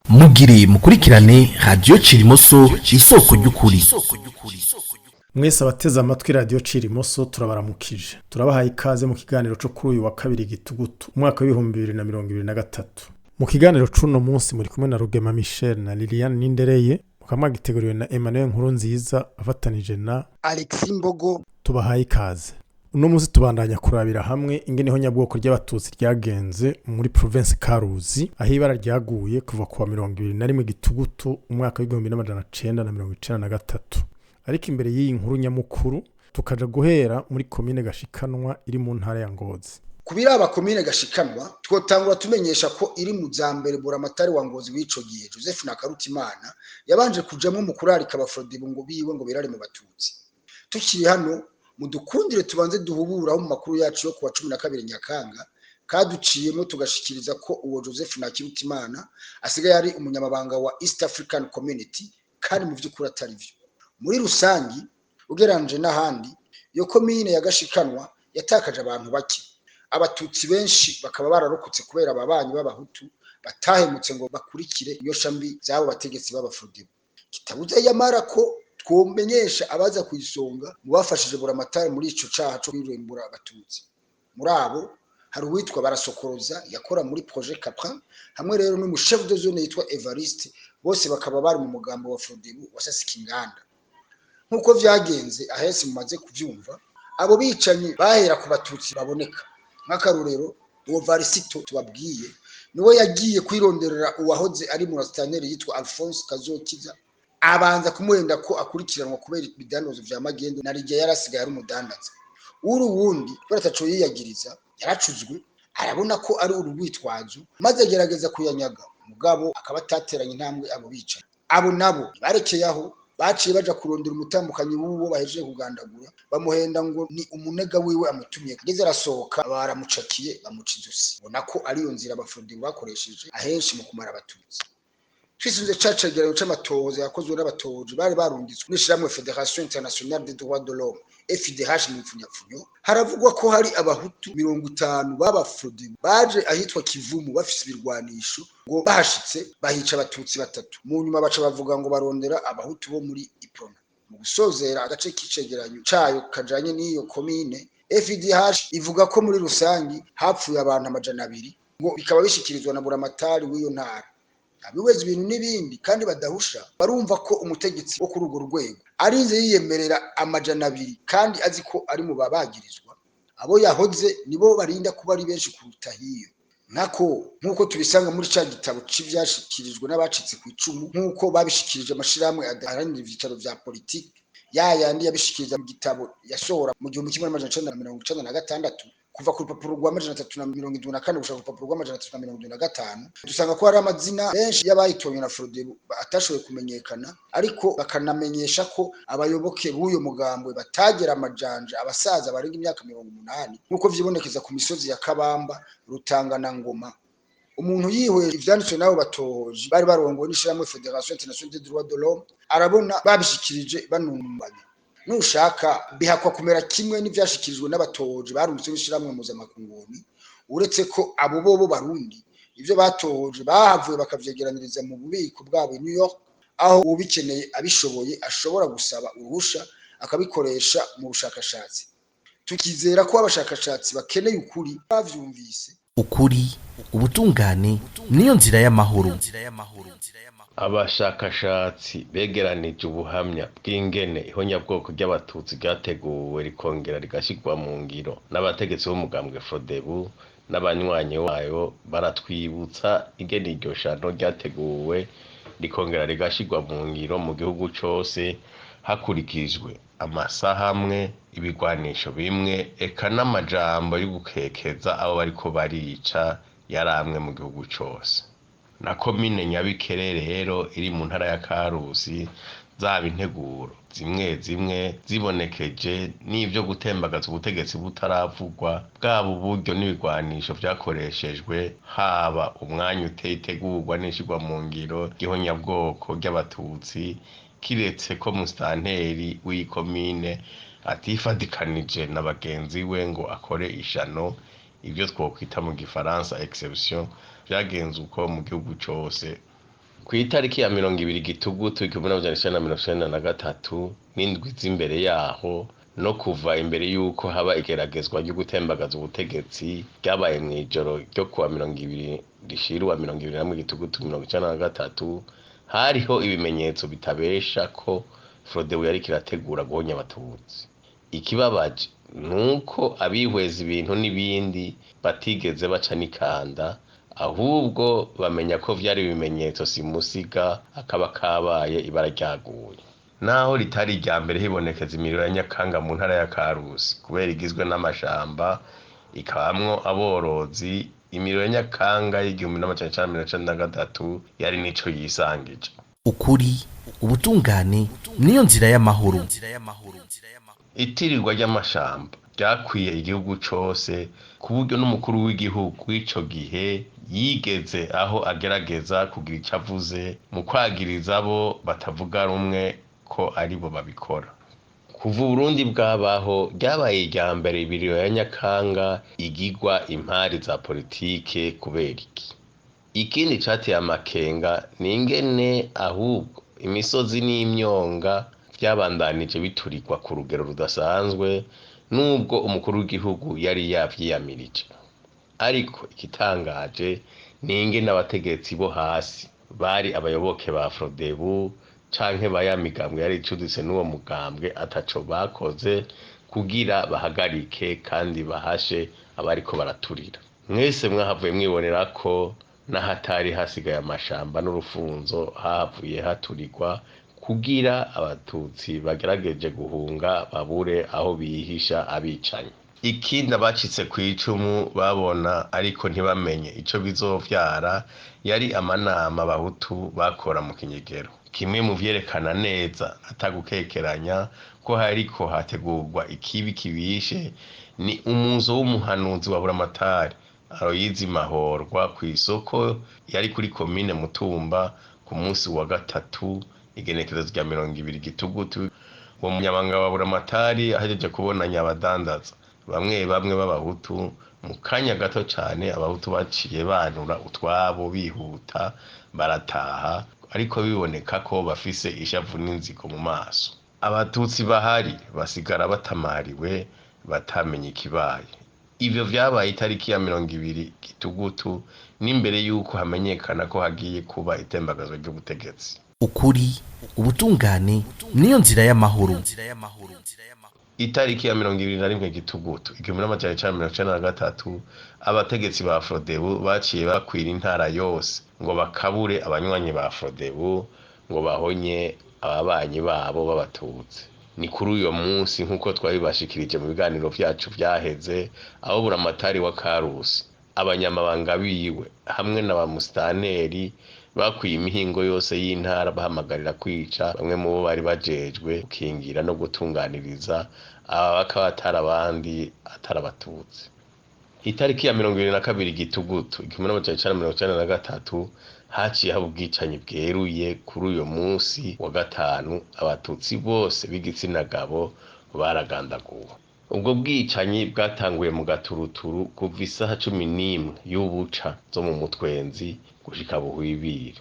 Mugire mukurikirane Radiyo Cirimoso, isoko ry'ukuri. Mwese abateze amatwi Radiyo Cirimoso, turabaramukije, turabahaye ikaze mu kiganiro cyo kuri uyu wa kabiri Gitugutu umwaka w'2023. Mu kiganiro c'uno munsi muri kumwe na Rugema Michel na Liliane Nindereye, mukaba mwagiteguriwe na Emmanuel Nkurunziza afatanije na Alexis Mbogo. Tubahaye ikaze. Uno munsi tubandanya kurabira hamwe ingene ihonyabwoko ry'Abatutsi ryagenze muri province Karuzi, aho ibara ryaguye kuva kuwa 21 Gitugutu umwaka w'1993. Ariko imbere y'iyi nkuru nyamukuru, tukaja guhera muri komine Gashikanwa iri mu ntara ya Ngozi. Ku biraba komine Gashikanwa, twotangura tumenyesha ko iri mu za mbere buramatari wa Ngozi w'ico gihe, Joseph Nakarutimana, yabanje kujamwo mu kurarika Abafrodibu ngo biwe ngo birare mu Batutsi. Tukiri hano, mudukundire tubanze duhuburaho mu makuru yacu yo kuwa 12 Nyakanga kaduciyemo, tugashikiriza ko uwo Joseph Ntakirutimana asigaye ari umunyamabanga wa East African Community, kandi mu vy'ukuri atari vyo. Muri rusangi, ugereranije n'ahandi, iyo komine ya Gashikanwa yatakaje abantu bake, Abatutsi benshi bakaba bararokotse kubera ababanyi b'Abahutu batahemutse ngo bakurikire iyo shambi z'abo bategetsi b'Abafrodibu. Kitabuze yamara ko twomenyesha abaza ku isonga mu bafashije buramatari muri ico caha co kwirembura Abatutsi. Muri abo hari uwitwa Barasokoroza yakora muri Projet Caprin, hamwe rero n'umuchef de zone yitwa Evariste, bose bakaba bari mu mugambo wa Frodebu wasasika inganda. Nk'uko vyagenze ahese mumaze kuvyumva, abo bicanyi bahera ku Batutsi baboneka. Nk'akarorero, uwo Varisito tubabwiye niwe yagiye kwironderera uwahoze ari murasitaneri yitwa Alphonse Kazokiza, abanza kumuhenda ko akurikiranwa kubera ibidandazo vya magendu, na rigihe yarasigaye ari umudandaza. Uri uwundi kubera ataco yiyagiriza, yaracuzwe, arabona ko ari urwitwazo, maze agerageza kuyanyaga, mugabo akaba atateranye intambwe abo bicanyi. Abo nabo barekeye aho, baciye baja kurondera umutambukanyi w'uwo bahejeje kugandagura, bamuhenda ngo ni umunega wiwe amutumye, ageze arasohoka baramucakiye, bamuca izosi. Ubona ko ariyo nzira Abafrodibu bakoresheje ahenshi mu kumara Abatutsi. Twisunze ca cegeranyo c'amatohoza yakozwe n'abatohoji bari barungitswe n'ishirahamwe Fédération Internationale des Droits de l'Homme, FIDH mu mpfunyapfunyo, haravugwa ko hari Abahutu 50 b'Abafrodibu baje ahitwa Kivumu bafise ibirwanisho, ngo bahashitse bahica Abatutsi batatu, mu nyuma baca bavuga ngo barondera Abahutu bo muri Iprona. Mu gusozera agace k'icegeranyo cayo kajanye n'iyo komine, FIDH ivuga ko muri rusangi hapfuye abantu 200, ngo bikaba bishikirizwa na buramatari w'iyo ntara. Abiweza ibintu n'ibindi kandi badahusha barumva ko umutegetsi wo kuri urwo rwego arinze yiyemerera 200 kandi azi ko ari mu babagirizwa, abo yahoze nibo barinda kuba ari benshi kuruta hiyo. Nkako nk'uko tubisanga muri ca gitabo c'ivyashikirijwe n'abacitse ku icumu, nk'uko babishikirije amashirahamwe adaharanira ivyicaro vya politiki, ya yandi yabishikiriza mu gitabo yasohora mu 1996, kuva ku rupapuro rwa 374 gushika ku rupapuro rwa 375, dusanga ko hari amazina menshi y'abahitonye na Frodebu atashoboye kumenyekana, ariko bakanamenyesha ko abayoboke b'uyo mugambwe batagera amajanja abasaza barenga imyaka 80, nk'uko vyibonekeza ku misozi ya Kabamba, Rutanga na Ngoma. Umuntu yihweje ivyanditswe n'abo batohoji bari barongowe n'ishirahamwe Fédération Internationale des Droits de l'Homme, arabona babishikirije banumbanya. Nushaka bihakwa kumera kimwe n'ivyashikirijwe n'abatohoji barungitswe n'ishirahamwe mpuzamakungu, uretse ko abo bobo Barundi ivyo batohoje bahavuye bakavyegeraniriza mu bubiko bwabo i New York, aho ubikeneye abishoboye ashobora gusaba uruhusha akabikoresha mu bushakashatsi. Tukizera ko abashakashatsi bakeneye ukuri bavyumvise. Ukuri, ubutungane niyo nzira y'amahoro. Abashakashatsi begeranije ubuhamya bw'ingene ihonyabwoko ry'Abatutsi ryateguwe rikongera rigashyirwa mu ngiro n'abategetsi b'umugambwe Frodebu n'abanywanyi wayo, baratwibutsa ingene iryo shano ryateguwe rikongera rigashyirwa mu ngiro mu gihugu cose, hakurikijwe amasaha amwe, ibigwanisho bimwe, eka n'amajambo y'ugukekeza abo bariko barica yari amwe mu gihugu cose. Na komine Nyabikere rero iri mu ntara ya Karusi, zaba integuro zimwe zimwe zibonekeje n'ivyo gutembagaza ubutegetsi butaravugwa, bwaba uburyo n'ibigwanisho vyakoreshejwe, haba umwanya uteye itegurwa n'ishirwa mu ngiro ry'ihonyabwoko ry'Abatutsi, kiretse ko musitanteri w'iyi komine atifadikanije na bagenzi we ngo akore ishano, ibyo twokwita mu gifaransa exception, vyagenze uko mu gihugu cose. Kw'itariki ya 20 Gitugutu 1993 n'indwi z'imbere yaho, no kuva imbere y'uko haba igeragezwa ryo gutembagaza ubutegetsi ryabaye mw'ijoro ryo kuwa 20 rishira uwa 21 Gitugutu 1993, hariho ibimenyetso bitabesha ko Frodebu yariko irategura guhonya abatutsi. Ikibabaje nuko abihweza ibintu n'ibindi batigeze baca n'ikanda, ahubwo bamenya ko vyari ibimenyetso simusiga akaba kabaye ibara ryaguye. Naho ritari irya mbere hibonekeza imiriro ya Nyakanga mu ntara ya Karusi, kubera igizwe n'amashamba ikabamwo aborozi, imiriro ya Nyakanga y'1993 yari nico yisangije. Ukuri, ubutungane niyo nzira y'amahoro. Itirirwa ry'amashamba ryakwiye igihugu cose, ku buryo n'umukuru w'igihugu w'ico gihe yigeze aho agerageza kugira ico avuze mu kwagiriza abo batavuga rumwe ko aribo babikora. Kuva Uburundi bwabaho, ryabaye irya mbere imiriro ya Nyakanga igirwa impari za politike. Kubera iki? Ikindi cateye amakenga ni ingene ahubwo imisozi n'imyonga vyabandanije biturirwa ku rugero rudasanzwe, nubwo umukuru w'igihugu yari yavyiyamirije. Ariko igitangaje ni ingene abategetsi bo hasi bari abayoboke ba Frodebu canke ba ya migambwe yari icuditse n'uwo mugambwe ataco bakoze kugira bahagarike kandi bahashe abariko baraturira. Mwese mwahavuye mwibonera ko n'ahatari hasigaye amashamba n'urufunzo hahavuye haturirwa kugira abatutsi bagerageje guhunga babure aho bihisha abicanyi. Ikindi abacitse kw'icumu babona ariko ntibamenye ico bizovyara yari amanama abahutu bakora mu kinyegero. Kimwe mu vyerekana neza atagukekeranya ko hariko hategurwa ikibi kibishe ni umuzo w'umuhanuzi wa Buramatari Aloyizi Mahorwa kw'isoko yari kuri komine Mutumba ku munsi wa gatatu, igenekerezo rya 20 Gitugutu. Uwo munyamabanga wa Buramatari ahejeje kubonanya abadandaza bamwe bamwe b'abahutu, mu kanya gato cane abahutu baciye banura utwabo bihuta barataha, ariko biboneka ko bafise ishavu n'inzigo mu maso. Abatutsi bahari basigara batamariwe batamenye ikibaye. Ivyo vyabaye itariki ya 20 Gitugutu, n'imbere y'uko hamenyekana ko hagiye kuba itembagazwa ry'ubutegetsi. Ukuri, ubutungane niyo nzira y'amahoro. Itariki ya 21 Gitugutu 1993, abategetsi ba Frodebu baciye bakwira intara yose ngo bakabure abanywanyi ba Frodebu ngo bahonye ababanyi babo b'abatutsi. Ni kuri uyo munsi, nk'uko twabibashikirije mu biganiro vyacu vyaheze, aho Buramatari wa Karusi, abanyamabanga biwe hamwe na ba musitaneri bakwiye imihingo yose y'intara bahamagarira kwica bamwe mu bo bari bajejwe gukingira no gutunganiriza, aba bakaba atari abandi atari abatutsi. Itariki ya 22 Gitugutu 1993 haciye haba ubwicanyi bweruye. Kuri uyo munsi wa gatanu abatutsi bose b'igitsina gabo baragandaguwe. Ubwo bwicanyi bwatanguye mu gaturuturu kuva isaha 11 y'ubuca zo mu mutwenzi gushika buhwibire.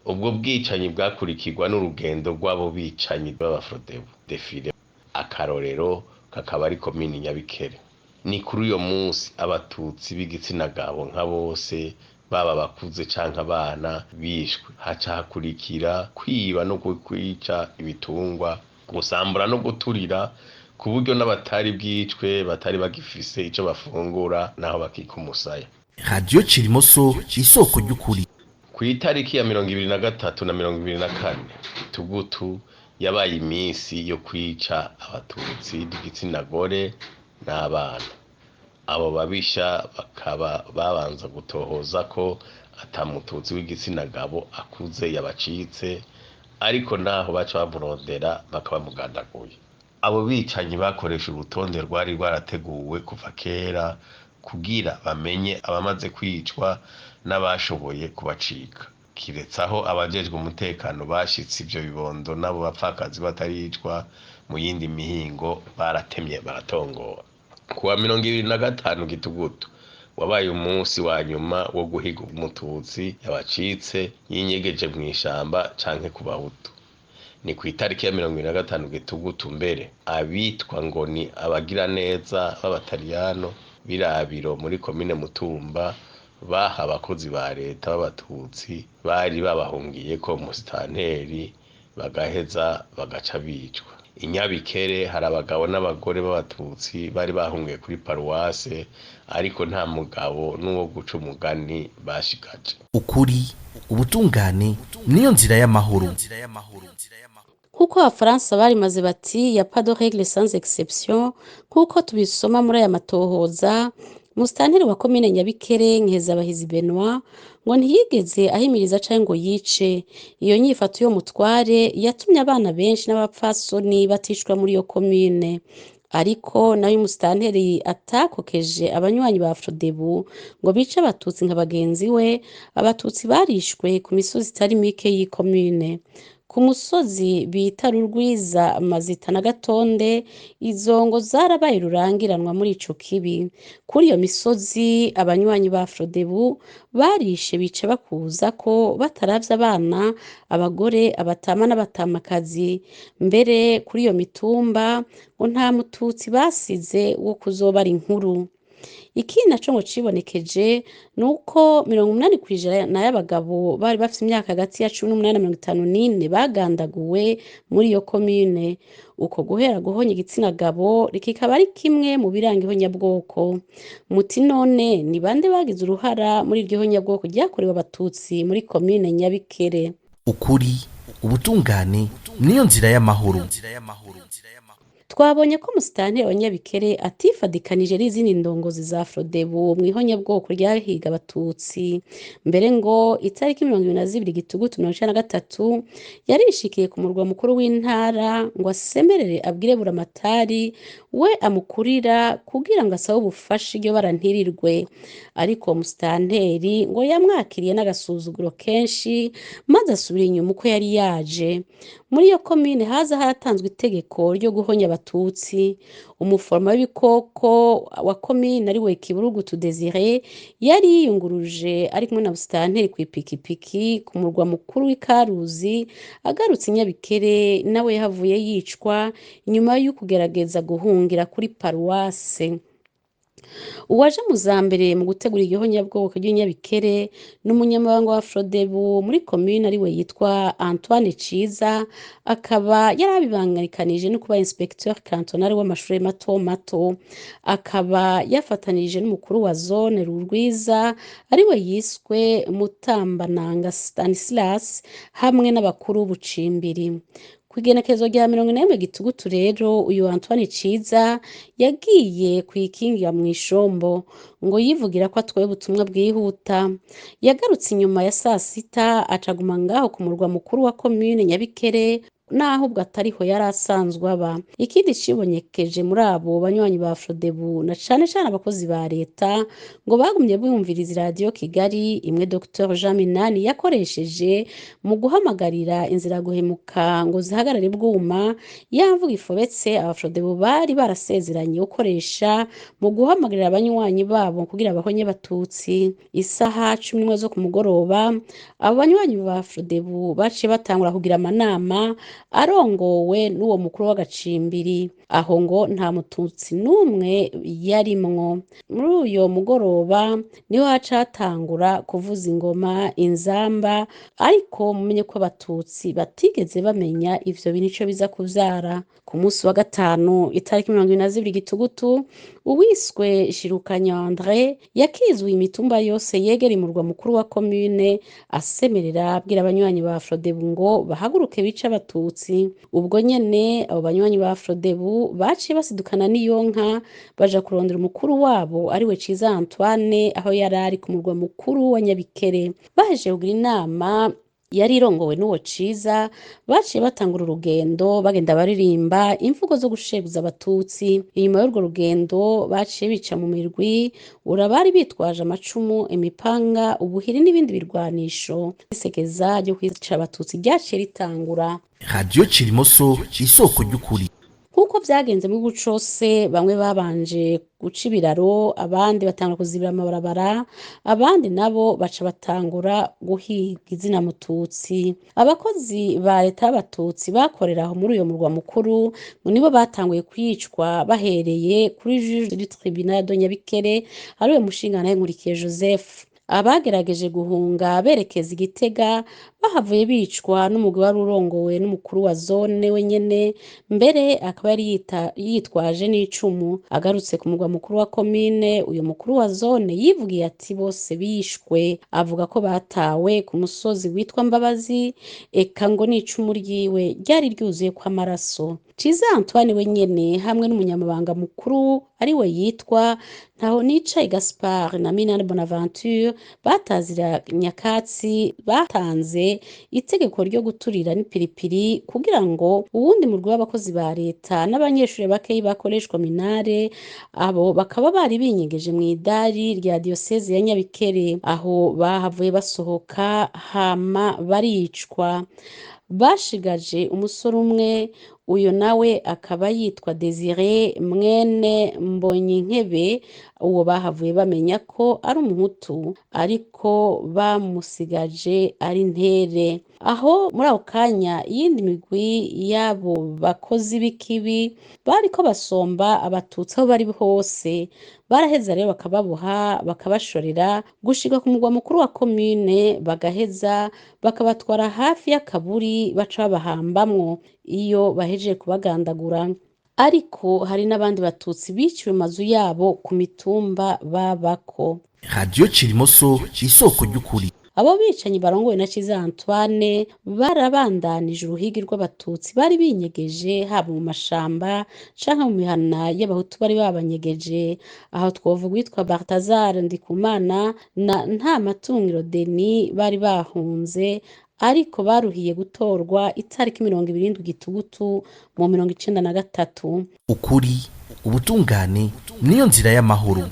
Ubwo bwicanyi bwakurikirwa n'urugendo rw'abo bicanyi b'abafrodebu defile, akarorero kakaba ari komini Nyabikere. Ni kuri uyo munsi abatutsi b'igitsina gabo nka bose, baba abakuze canke abana, bishwe. Haca hakurikira kwiba no kwica ibitungwa, gusambura no guturira, ku buryo n'abatari bwicwe batari bagifise ico bafungura naho bakika umusaya. Radiyo Cirimoso, isoko ry'ukuri. Kw'itariki ya 23 na 24 Gitugutu yabaye iminsi yo kwica abatutsi b'igitsina gore n'abana. Abo babisha bakaba babanza gutohoza ko ata mututsi w'igitsina gabo akuze yabacitse, ariko naho baca bamurondera bakabamugandaguye. Abo bicanyi bakoresha urutonde rwari rwarateguwe kuva kera kugira bamenye abamaze kwicwa n'abashoboye kubacika. Kiretse aho abajejwe umutekano bashitse ivyo bibondo n'abo bapfakazi bataricwa, mu yindi mihingo baratemye baratongora. Kuwa 25 Gitugutu Wabaye umunsi wa nyuma wo guhiga umututsi yabacitse yinyegeje mw'ishamba canke ku bahutu. Ni kw'itariki ya 25 Gitugutu mbere abitwa ngo ni abagiraneza b'abataliyano b'Irabiro muri komine Mutumba baha abakozi ba leta b'abatutsi bari babahungiyeko musitanteri bagaheza bagaca bicwa. I Nyabikere hari abagabo n'abagore b'abatutsi bari bahungiye kuri paruwase ariko nta mugabo n'uwo guca umugani bashigaje. Ukuri, ubutungane niyo nzira y'amahoro. Nk'uko abafaransa barimaze bati "Y a pas de règle sans exception", nk'uko tubisoma muri aya matohoza, musitanteri wa komine Nyabikere Nkezabahizi Benoit ngo ntiyigeze ahimiriza canke ngo yice. Iyo nyifato y'uwo mutware yatumye abana benshi n'abapfasoni baticwa muri iyo komine. Ariko nayo umusitanteri atakokeje abanywanyi ba Frodebu ngo bice abatutsi nka bagenzi we, abatutsi barishwe ku misozi itari mike y'ikomine. Ku musozi bita Rurwiza, Mazita na Gatonde, izo ngo zarabaye rurangiranwa muri ico kibi. Kuri iyo misozi abanywanyi ba Frodebu barishe bica bakuza ko bataravye abana, abagore, abatama n'abatamakazi. Mbere kuri iyo mitumba ngo nta mututsi basize wo kuzobara inkuru. Ikindi naco ngo cibonekeje nuko 80% y'abagabo bari bafise imyaka hagati ya 18 na 54 bagandaguwe muri iyo komine. Uko guhera guhonya igitsina gabo kikaba ari kimwe mu biranga ihonyabwoko. Muti none ni bande bagize uruhara muri iryo honyabwoko ryakorewe abatutsi muri komine Nyabikere? Ukuri, ubutungane niyo nzira y'amahoro. Twabonye ko musitanteri wa Nyabikere atifadikanije n'izindi ndongozi za Frodebu mw'ihonyabwoko ryahiga abatutsi. Mbere ngo itariki 22 Gitugutu 1993 yarishikiye ku murwa mukuru w'intara ngo asemerere abwire Buramatari we amukurira kugira ngo asabe ubufasha iryo bara ntirirwe. Ariko uwo musitanteri ngo yamwakiriye n'agasuzuguro kenshi maze asubira inyuma uko yari yaje. Muri iyo komine haza haratanzwe itegeko ryo guhonya abatutsi. Umuforoma w'ibikoko wa komine ariwe Kiburugutu Desire yari yiyunguruje ari kumwe na musitanteri kw'ipikipiki ku murwa mukuru w'Ikaruzi, agarutse i Nyabikere nawe yahavuye yicwa inyuma y'ukugerageza guhungira kuri paruwase. Uwaje mu za mbere mu gutegura iryo honyabwoko ry'i Nyabikere ni umunyamabanga wa Frodebu muri komine ariwe yitwa Antoine Ciza, akaba yarabibangikanije no kuba inspecteur cantonal w'amashure mato mato, akaba yafatanije n'umukuru wa zone Rurwiza ariwe yiswe Mutambananga Stanislas hamwe n'abakuru b'ubucimbiri. Kw'igenekerezo rya 41 Gitugutu rero uyu Antoine Ciza yagiye kw'ikinga mw'ishombo ngo yivugira ko atwaye ubutumwa bwihuta. Yagarutse inyuma ya sasita acaguma ngaho ku murwa mukuru wa komine Nyabikere naho ubwo atariho yari asanzwe aba. Ikindi cibonyekeje muri abo banywanyi ba Frodebu na cane cane abakozi ba leta ngo bagumye bumviriza iradiyo Kigali imwe Dr Jean Minani yakoresheje mu guhamagarira inzira guhemuka ngo zihagarare bwuma, ya mvugo ifobetse abafrodebu bari barasezeranye gukoresha mu guhamagarira abanywanyi babo kugira bahonye abatutsi. Isaha 11 zo ku mugoroba abo banywanyi ba Frodebu baciye batangura kugira amanama arongowe n'uwo mukuru w'agacimbiri. Aho ngo nta mututsi n'umwe yarimwo. Muri uyo mugoroba niho haca hatangura kuvuza ingoma, inzamba, ariko mumenye ko abatutsi batigeze bamenya ivyo bintu ico biza kuvyara. Ku munsi wa gatanu itariki 22 Gitugutu, uwiswe Shirukanya Andre yakizuye imitumba yose yegera umurwa mukuru wa komine asemerera abwira abanywanyi ba Frodebu ngo bahaguruke bice abatutsi. Ubwo nyene abo banywanyi ba Frodebu baciye basidukana n'iyo nka baja kurondera umukuru wabo ariwe Ciza Antoine aho yari ari ku murwa mukuru wa Nyabikere. Bahejeje kugira inama yari irongowe n'uwo Ciza, baciye batangura urugendo bagenda baririmba imvugo zo gusheguza abatutsi. Inyuma y'urwo rugendo baciye bica mu mirwi urabari bitwaje amacumu, imipanga, ubuhiri n'ibindi birwanisho. Isekeza ryo kwica abatutsi ryaciye ritangura. Radiyo Cirimoso, isoko ry'ukuri. Nk'uko Nk'uko vyagenze mu gihugu cose, bamwe babanje guca ibiraro, abandi batangura kuzibira amabarabara, abandi nabo baca batangura guhiga izina mututsi. Abakozi ba leta b'abatutsi bakorera aho muri uyo murwa mukuru ngo nibo batanguye kwicwa, bahereye kuri juge du tribunal de Nyabikere, ariwe mushingantahe Nkurikiye Joseph. Abagerageje guhunga berekeza Igitega bahavuye bicwa n'umugwi wari urongowe n'umukuru wa zone wenyene, mbere akaba yari yitwaje n'icumu. Agarutse ku mugwa mukuru wa komine, uyo mukuru wa zone yivugiye ati bose bishwe, avuga ko batawe ku musozi witwa Mbabazi, eka ngo n'icumu ryiwe ryari ryuzuyeko amaraso. Ciza Antoine wenyene hamwe n'umunyamabanga mukuru ariwe yitwa Ntahonicaye Gaspard na Minani Bonaventure batazira nyakatsi, batanze itegeko ryo guturira n'ipiripiri kugira ngo uwundi murwi w'abakozi ba leta n'abanyeshure bakeyi bakoreshwa minare, abo bakaba bari binyegeje mw'idari rya diyoseze ya Nyabikere. Aho bahavuye basohoka hama baricwa. Bashigaje umusore umwe, uyo nawe akaba yitwa Desire mwene Mbonyinkebe, uwo bahavuye bamenya ko ari umuhutu, ariko bamusigaje ari ntere. Aho muri ako kanya iyindi migwi y'abo bakozi b'ikibi bariko basomba abatutsi aho bari hose, baraheza rero bakababoha bakabashorera gushika ku mugwa mukuru wa komine, bagaheza bakabatwara hafi y'akaburi baca babahambamwo iyo bahejeje kubagandagura. Ariko hari n'abandi batutsi biciwe mu mazu yabo ku mitumba babako. Radiyo Cirimoso, isoko ry'ukuri. Abo bicanyi barongowe na Ciza Antoine barabandanije uruhigi rw'abatutsi bari binyegeje, haba mu mashamba canke mu mihana y'abahutu bari babanyegeje. Aho twovuga uwitwa Balthazar Ndikumana na Ntamatungiro Denis bari bahunze, ariko baruhiye gutorwa itariki 27 Gitugutu mu 93. Ukuri, ubutungane niyo nzira y'amahoro.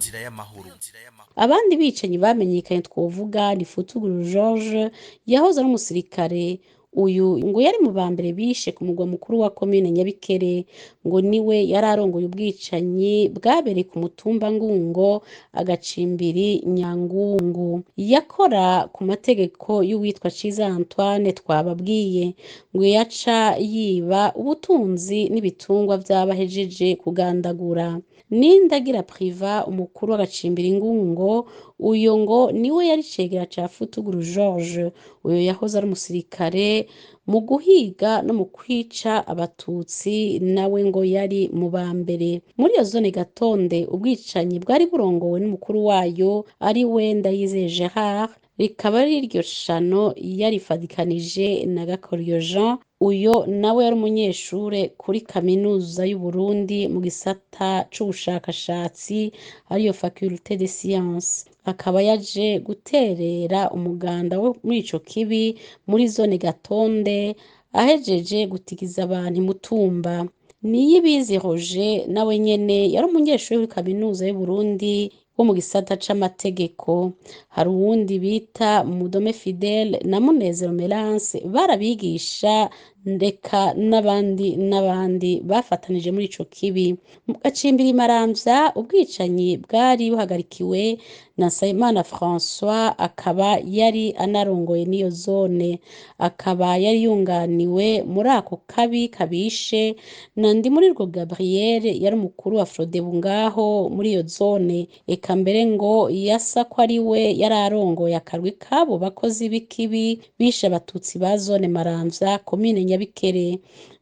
Abandi bicanyi bamenyekanye twovuga ni Futuguru George yahoze ari umusirikare. Uyu ngo yari mu bambere bishe ku mugwa mukuru wa komine Nyabikere, ngo niwe yari arongoye ubwicanyi bwabereye ku mutumba Ngungo, agacimbiri Nyangungu. Yakora ku mategeko y'uwitwa Ciza Antoine twababwiye, ngo yaca yiba ubutunzi n'ibitungwa vy'abahejeje kugandagura. Nindagira Priva, umukuru w'agacimbiri Ngungo, uyo ngo niwe yari icegera ca Futuguru George. Uyo yahoze ari umusirikare mu guhiga no mu kwica abatutsi, nawe ngo yari mu ba mbere. Muri iyo zone Gatonde ubwicanyi bwari burongowe n'umukuru wayo ari we Ndayizeye Gerard, rikaba ari iryo shano yarifadikanije na Gakoryo Jean. Uyo nawe yari umunyeshure kuri kaminuza y'Uburundi mu gisata c'ubushakashatsi ariyo Faculté des Sciences, akaba yaje guterera umuganda wo muri ico kibi muri zone Gatonde, ahejeje gutigiza abantu imutumba. Niyibizi Roger nawe nyene yari umunyeshure kuri kaminuza y'Uburundi wo mu gisata c'amategeko. Hari uwundi bita Mudome Fidele na Munezero Melance barabigisha, ndeka n'abandi n'abandi bafatanije muri ico kibi. Mu gacimbiri Maramvya ubwicanyi bwari buhagarikiwe na Nsabimana François, akaba yari anarongoye n'iyo zone, akaba yari yunganiwe muri ako kabi kabishe na Ndimurirwo Gabriel yari umukuru wa Frodebu ngaho muri iyo zone. Eka mbere ngo yasa ko ari we yari arongoye akarwi k'abo bakozi b'ikibi bishe abatutsi ba zone Maramvya, komine Nyabikere.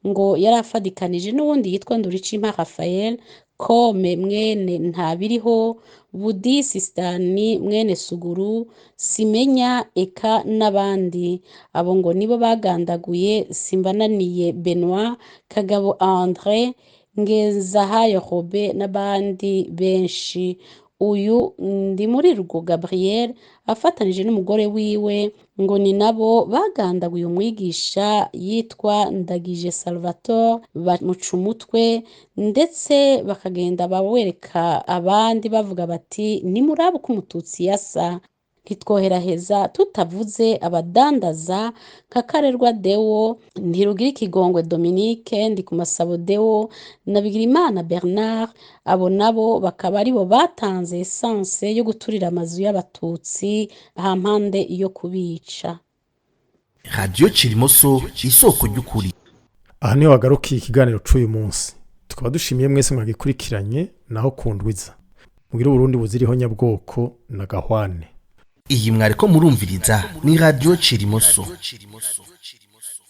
Ngo yari afadikanije n'uwundi yitwa Nduricimpa Raphael, Kome mwene Ntabiriho, Budisi Stani mwene Suguru, Simenya eka n'abandi. Abo ngo nibo bagandaguye Simbananiye Benoit, Kagabo Andre, Ngezahayo Robert n'abandi benshi. Uyu Ndimurirwo Gabriel afatanije n'umugore wiwe ngo ni nabo bagandaguye umwigisha yitwa Ndagije Salvatore, bamuca umutwe, ndetse bakagenda bawereka abandi bavuga bati nimurabe uko umututsi yasa. Ntitwoheraheza tutavuze abadandaza nka Karerwa Deo, Ntirugira Ikigongwe Dominique, Ndikumasabo Deo na Bigirimana Bernard. Abo nabo bakaba aribo batanze essence yo guturira amazu y'Abatutsi hampande yo kubica. Radiyo Cirimoso, isoko ry'ukuri. Aha niho hagarukiye ikiganiro c'uyu munsi. Tukaba dushimiye mwese mwagikurikiranye. Naho kundwiza mugire Uburundi buziriho nyabwoko na gahwane. Iyi mwariko murumviriza ni Radiyo Cirimoso.